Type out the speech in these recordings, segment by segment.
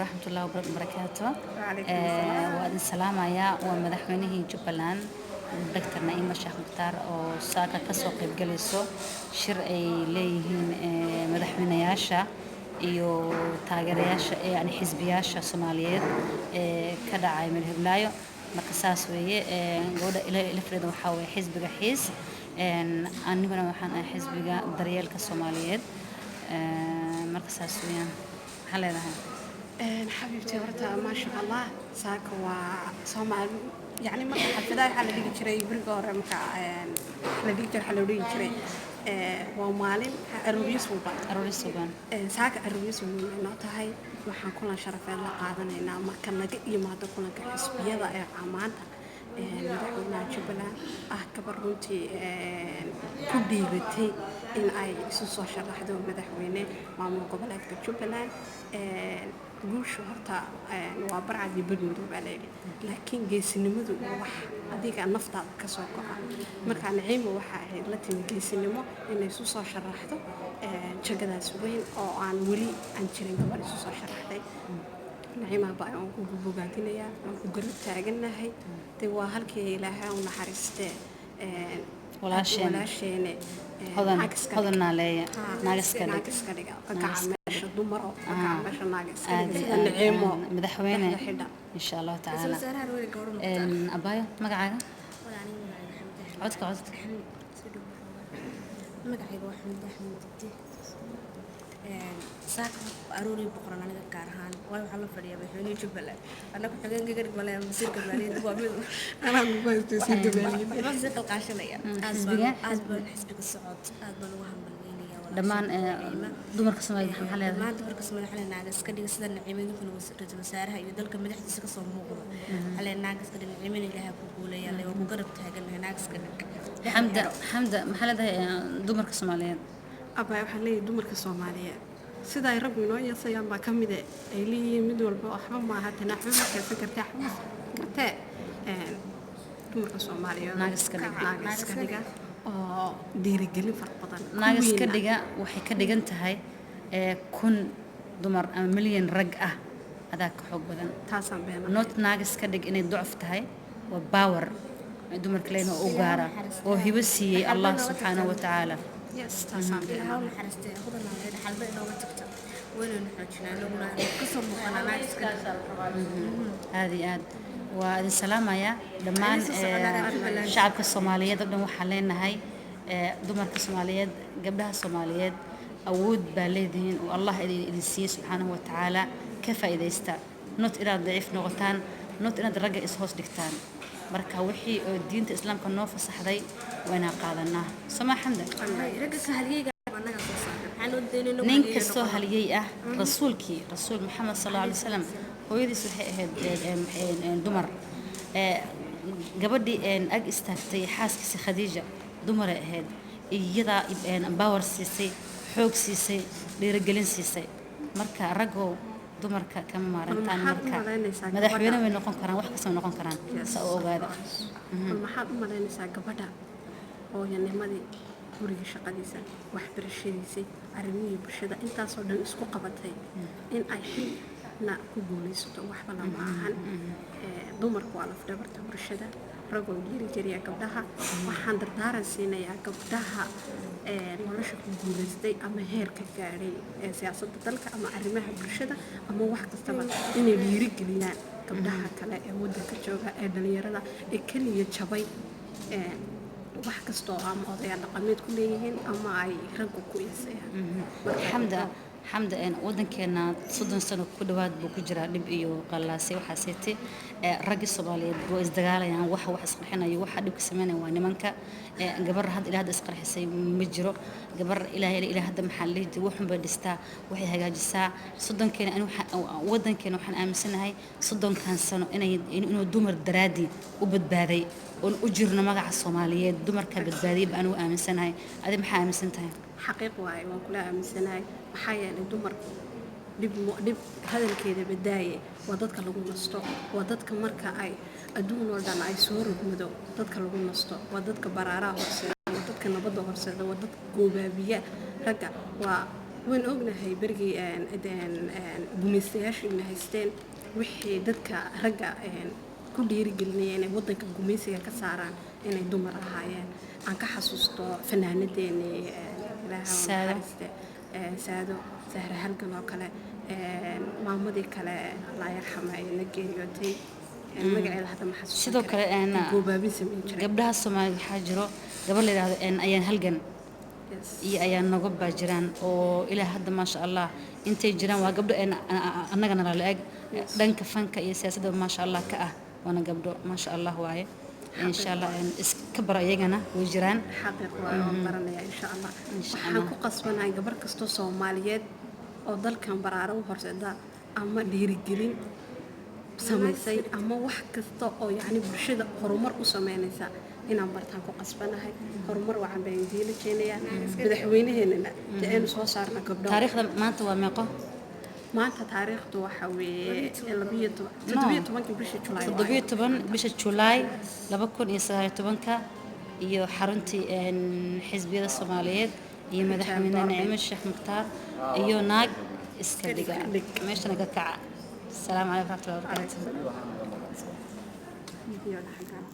Waraxmatullahi wabarakaatu. Wacalaykum asalaam. Waa idin salaamayaa. Waa madaxweynihii Jubbaland, Dr. Naciima Sheekh Mukhtaar, oo saaka kasoo qaybgalayso shir ay leeyihiin madaxweynayaasha iyo taageerayaasha, yani xisbiyaasha Soomaaliyeed ee ka dhacay Meel Hiblaayo. Marka saas weeye. Gabadha ila fadhida waxaa weeye xisbiga Xiis. Aniguna waxaan ahay xisbiga Daryeelka Soomaaliyeed. Marka saas weeyaan. Maxaa leedahay? Xabiibti, horta maasha Allah, saaka waa Soomaali. Yani marka xafladaha waxaa la dhigi jiray guriga hore, marka la dhigi jiray, waxaa loo dhigi jiray waa maalin arooryo suuban. Arooryo suuban. Saaka arooryo suuban ay noo tahay. Waxaan kulan sharafeed la qaadanaynaa, marka naga yimaado kulanka xisbiyada ee maanta, madaxweynaha Jubbaland, ah gabar runtii ku dhiibatay in ay isu soo sharaxdo madaxweyne maamul goboleedka Jubbaland. Guusha horta waa barcad iyo badmadow baa layidhi, laakiin geesinimadu waa wax adiga naftaada kasoo go'a. Marka Naciimo waxa ahayd la timi geesinimo inay isu soo sharaxdo jagadaas weyn oo aan weli aan jirin gabar isu soo sharaxday. Naciima baa waan kugu bogaadinayaa, waan ku garab taaganahay. Dee waa halkii Ilaahay u naxariistee Walaasheen. Walaasheene Hodan. Naag iska Hodan dhig. Naaleeya. Naag iska dhig. Naag iska dhiga, ka kaca meesha dumaro, ka kaca meesha naag iska aad dhiga iyo sida aad. Naciimo Madaxweyne dhexda xidha. Insha Allahu tacaala. Wasaaraha weli gabadha Mukhtaar. Abaayo, magacaaga? Codka, codka. Magacayga waa Xamdi Axmed Dibdi. Saaka arooriyo boqoran aniga gaar ahaan, waayo waxaa la fadhiyaa madaxweynihii Jubbaland. Annaga xogeenka garg male, wasiirka maaliyadda waa mid Anaa ugu haystay wasiirka maaliyadda. Waxbaan sii qalqaashanaya. Xisbiga? Aad baan xisbiga Socod aad baan ugu hambalyeynaya. Dhammaan dumarka Soomaaliyeed maxaa leedahay? Dhammaan dumarka Soomaaliyeed waxaa naag iska dhiga sida Naciimo. Idinkuna ra'iisul wasaaraha iyo dalka madaxdiisa kasoo muuqdo, waxaa leeyahay naag iska dhig. Naciimana Ilaaha ku guuleeya, alle waa ku garab taaganahay. Naag iska dhig. Xamda, Xamda, maxaa leedahay dumarka Soomaaliyeed? Abaa, waxaan leeyahay dumarka Soomaaliyeed sida ay raggu inoo yeesayaan baa ka mid ay leeyihiin mid walba waxba maaha, tana waxba ma keensan kartee, waxba ma kartee. Dumarka Soomaaliyeed, Naag iska dhiga. Naag iska dhiga oo dhiirigelin fara badan Naag iska kuwiina. dhiga waxay ka dhigan tahay 1000 dumar ama milyan rag ah adaa ka xoog badan. Taasaan beenahay. Not naag iska dhig inay ducuf tahay, waa power ay dumarka leeyihiin oo u gaara oo hibo siiyey Allah subxaanahu wa tacaala. Yes, taasaan Ilaaha u beenahay. naxariistay hodan aan dhaxalba inooga tagto, waynaynu xoojinaa, anaguna kasoo muuqanaa naag iska dhig. Aad iyo aad waa idin salaamayaa dhammaan. Idin soo soconaa reer Jubbaland. Shacabka Soomaaliyeed oo dhan waxaan leenahay, dumarka Soomaaliyeed, gabdhaha Soomaaliyeed, awood baa leedihiin oo Allah idin siiyey subxaanahu wa tacaala. Ka faa'iidaysta, not inaad daciif noqotaan, not inaad ragga is-hoos dhigtaan. Marka wixii oo diinta Islaamka noo fasaxday waa inaan qaadanaa. Somaa, Xamda? Ragga ka halyeyga annaga soo saaray, maxaan u daynayna? Nin kastoo haliyey ah, rasuulkii, rasuul Maxamed sal alla alay wasalam, hooyadiis waxay ahayd dumar. Gabadhii ag istaagtay xaaskiisa, Khadiija, dumaray ahayd. Iyadaa power siisay, xoog siisay, dhiirigelin siisay. Marka raggow, dumarka kama maarantaan. Bal maxaad u Marka malaynaysaa madaxweyne gabadha? way noqon karaan, wax kasta way noqon karaan. Saa u ogaada. Bal maxaad u malaynaysaa gabadha hooyanimadii, guriga shaqadiisa, waxbarashadiisii, arrimihii bulshada, intaasoo dhan isku qabatay in ay xilna ku guulaysato? Waxba lama ahan. Dumarku waa lafdhabarta bulshada. Ragoo dhiirigeliya gabdhaha. Waxaan dardaaran siinayaa gabdhaha nolosha ku guulaystay ama heerka gaadhay ee siyaasadda dalka ama arrimaha bulshada ama wax kastaba inay dhiirigeliyaan gabdhaha kale ee waddanka jooga, ee dhalinyarada ee keliya jabay, wax kastoo ama odayaal dhaqameed ku leeyihiin ama ay raggu ku iisayaan. Xamda, Xamda, wadankeena 30 sano ku dhawaad buu ku jiraa dhib iyo qalaasay. Waxaa seetay raggii Soomaaliyeed waa isdagaalayaan. Waxa wax isqarxinayo, waxa dhibka sameynaya waa nimanka. Gabar hadda ilaa hadda isqarxisay ma jiro. Gabar ilaa hadda, maxaa la dhihi jiray, waxun bay dhistaa, waxay hagaajisaa. Soddonkeena ani wadankeena waxaan aaminsanahay 30-kan sano inuu dumar daraadii u badbaaday oon u jirno. Magaca Soomaaliyeed dumarka badbaadiyay ba anigu aaminsanahay. Adi maxaa aaminsan tahay? Xaqiiq waaye, waan kula aaminsanahay. Maxaa yeelay dumarku dhib dhib hadalkeeda badaaye, waa dadka lagu nasto, waa dadka marka ay adduun oo dhan ay soo rogmado dadka lagu nasto, waa dadka baraaraha horseeda, waa dadka nabadda horseeda, waa dadka goobaabiya ragga, waa Waan ognahay berigii gumaystayaashu ina haysteen, wixii dadka ragga ku dhiirigelinaya inay wadanka gumaysiga ka saaraan inay dumar ahaayeen. Aan ka xasuusto fanaanadeenii, Ilaaha ha u Saado. naxariiste, Saado Sahre Halgan oo kale, maamadii kale, Allah yarxama, ee na geeriyootay, magaceeda hadda ma xasuusan Sidoo karo. kale, Goobaabin samayn jiray. Gabdhaha Soomaaliyeed waxaa jiro gabar la yidhaahdo Ayaan Halgan iyo Ayaan Nogob baa jiraan oo ilaa hadda, maasha Allah, intay jiraan waa gabdho annagana la eg dhanka fanka iyo siyaasadda, maasha Allah, ka ah, waana gabdho maasha Allah waaye. Insha Allah, iska baro, iyagana way jiraan. Xaqiiq waa, waan baranaya insha Allah. Insha Waxaan Allah. ku qasbanahay gabar kastoo Soomaaliyeed oo dalkan baraaro u horseeda ama dhiirigelin samaysay ama wax kasta oo yacni bulshada horumar u sameynaysa inaan bartaan ku qasbanahay. Horumar wacan baan idiin rajeynayaa, madaxweynaheenana dee aynu soo saarna gabdho. Taariikhda maanta waa meeqo? Maanta taariikhdu waxa weeye 12, 17-ka bishii Julaay waaye. 17 bisha Julaay 2019-ka iyo xaruntii xisbiyada Soomaaliyeed iyo madaxweyne Naciime Sheekh Mukhtaar iyo naag iska dhiga meeshana ka kaca. Asalaamu calaykum waraxmatullahi wabarakaatu. Video dhaxal.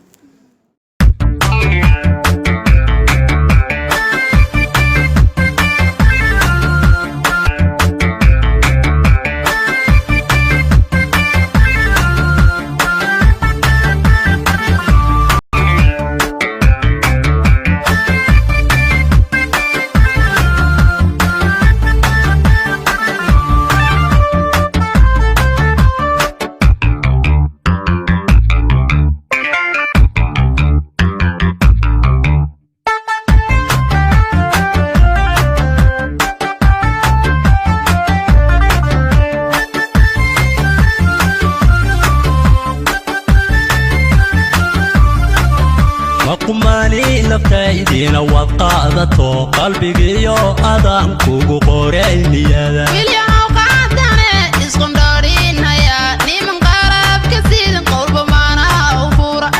Maqumani naftaydiina waad qaadato, qalbigiyo adaan kugu qoray niyada. Wilyahow qaadane isqundhoodhinaya, niman qalabka sidan qowlba maanaha u fura.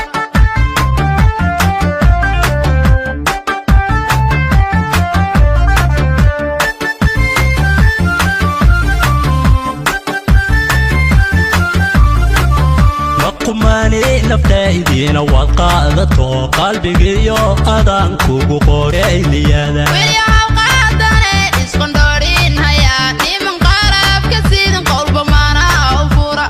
Maqumani naftaydiina waad qaadato, qalbigiyo adaan kugu qoray niyada. Wilyahow qaadane isqundhoodhinaya, niman qalabka sidan qowlba maanaha u fura.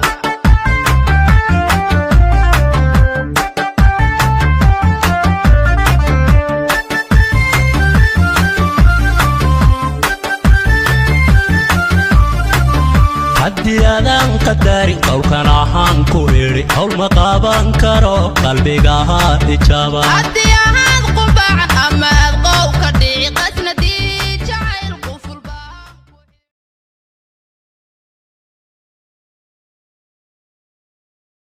Haddii aadaan qadarin qowlkan ahaan ku idhi, howl ma qaban karo qalbigaha ijaaba. Haddii ahaad qubaacan ama aad